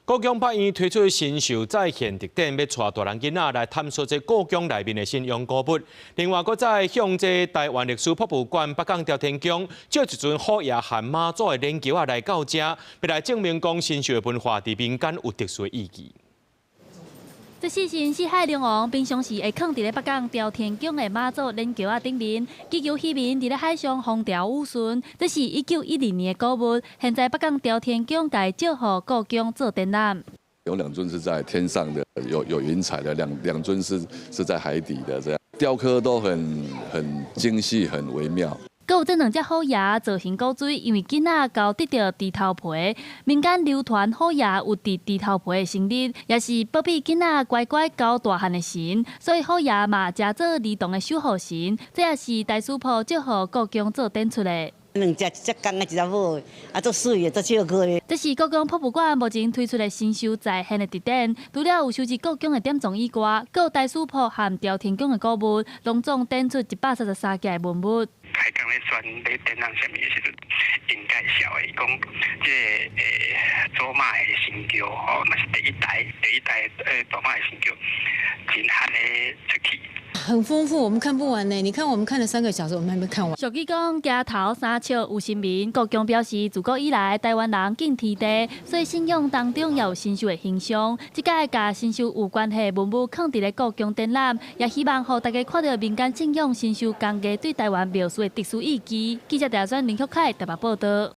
故宮北院推出神獸再現特展，欲帶大人囡仔來探索這故宮內面的信仰古物。另外，閣再向這臺灣歷史博物館北港朝天宮借一尊虎爺和媽祖的連轎仔來到遮，欲來證明講神獸的文化佇民間有特殊的意義。這四神四海龍王平常時會囥佇咧北港朝天宮的媽祖連轎仔頂面，祈求漁民佇咧海上風調雨順。這是1912年的古物，現在北港朝天宮共借予故宮做展覽。有兩尊是在天上的，有雲彩的，兩尊是在海底的，這樣雕刻都很精細，很微妙。閣有這兩隻虎爺造型古錐，因為囡仔𠢕得著豬頭皮，民間流傳虎爺有佇豬頭皮的生日，也是保庇囡仔乖乖交大漢的神，所以虎爺嘛成做兒童的守護神。這也是大師鋪借予故宮做展出的。兩隻，一隻公的，一隻母的，啊，足媠的，足笑個的。這是故宮博物館目前推出的神獸再現的特展，除了有收集故宮的典藏以外，閣有大師鋪和朝天宮的古物，攏總展出133件的文物。開講咧選咧展覽啥物的時陣，𪜶介紹的，伊講這个祖媽的神轎吼，嘛是第一代大媽的神轎，真罕咧出去。很豐富，我們看不完呢。你看，我們看了3個小時，我們還沒看完。俗語講，行頭三尺有神明。故宮表示，自古以來，臺灣人敬天地，所以信仰當中也有神獸的形象。這擺共神獸有關係的文物，囥佇咧故宮展覽，也希望予大家看著民間信仰神獸工藝對臺灣廟宇的特殊意義。記者鄭選林旭凱台北報道。